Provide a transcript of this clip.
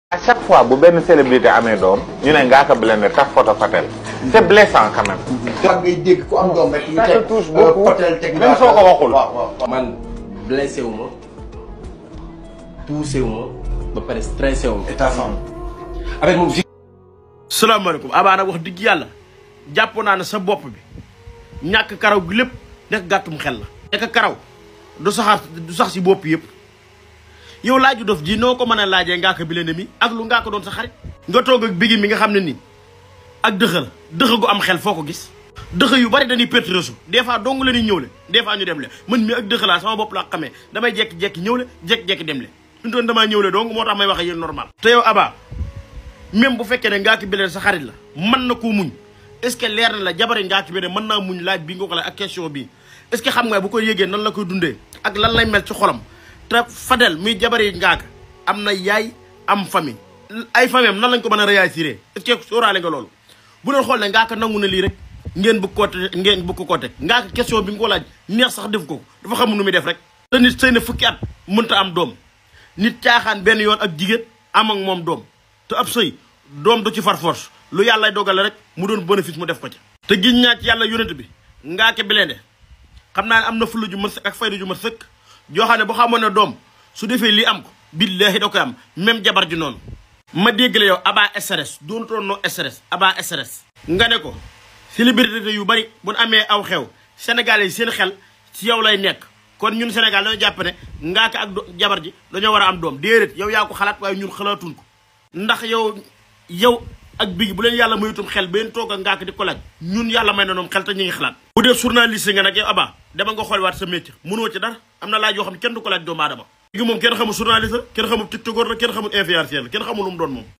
À chaque fois bu benn célébrité amee doom ñu ne Ngaaka Blindé taf photo Fatel c'est blessant quand même. da ngay dégg ku am doom rek. ça te touche beaucoup Fatel teg même soo ko waxul. man blessé wu ma touché wu ma ba pare stressé wu ma. état sans. avec moom. salaamaaleykum Abba nag wax dëgg yàlla jàpp naa ne sa bopp bi ñàkk karaw gi lépp nekk gàttum xel la. nekk karaw du sax si bopp yëpp. yow laaju dof ji noo ko mën a laajee Ngaaka Blindé mi ak lu Ngaaka doon sa xarit nga toog ak Biggi mi nga xam ne nii ak dëxa gu am xel foo ko gis dëxa yu bari dañuy perte resu des fois dong la ñuy ñëwle des fois ñu dem le man mi ak dëxa laa sama bopp laa xamee damay jekki-jekki ñëwle jekki-jekki dem le suñu doon damaa ñëwle donc moo tax may wax ak yéen normal te yow Abba même bu fekkee ne Ngaaka Blindé sa xarit la mën na koo muñ est-ce que leer na la jabari Ngaaka Blindé mën naa muñ laaj bi nga ko laaj ak question bii est-ce que xam nga bu ko yégee nan la koy dundee ak lan lay mel ci xolam te Fadel muy jabari Ngaaka am na yaay am famille ay famille am nan lañ ko mën a réussir est-ce que sóoraale nga loolu bu doon xool ne Ngaaka nangu na lii rek ngeen bëgg ko teg Ngaaka question bi nga ko laaj neex sax def ko dafa xamul nu muy def rek te nit sëy na fukki at mënta am doom nit caaxaan benn yoon ak jigéen am ak moom doom te ab sëy doom du ci far force lu yàlla dogale rek mu doon bénéfice mu def ko ci te giñ ñaa ci yàlla yonent bi Ngaaka Blindé xam naa ne am na fulla ju mat sëkk ak fayda ju mat sëkk joo xam ne boo xamoon ne doom su defee lii am ko billaahi da koy am même jabar ji noonu ma dégg la yow Abba SRS doonutoon no SRS Abba SRS nga ne ko célébrité yu bari bu ñu amee aw xew Sénégal yi seen xel ci yow lay nekk kon ñun Sénégal dañoo jàpp ne Ngaaka ak jabar ji dañoo war a am doom déedéet yow yaa ko xalaat waaye ñun xalaatuñ ko ndax yow ak Biggi bu leen yàlla mayutum xel benn toog ak Ngaaka di ko laaj ñun yàlla may na noom xel te ñu ngi xalaat bu dee journaliste nga nag yow Abba dama nga xool waat sa métier mënoo ci dara am na laaj yoo xam ne kenn du ko laaj doomu aadama léegi moom kenn xamul journaliste la kenn xamul tiktokeur la kenn xamul influenceur la kenn xamul lu mu doon moom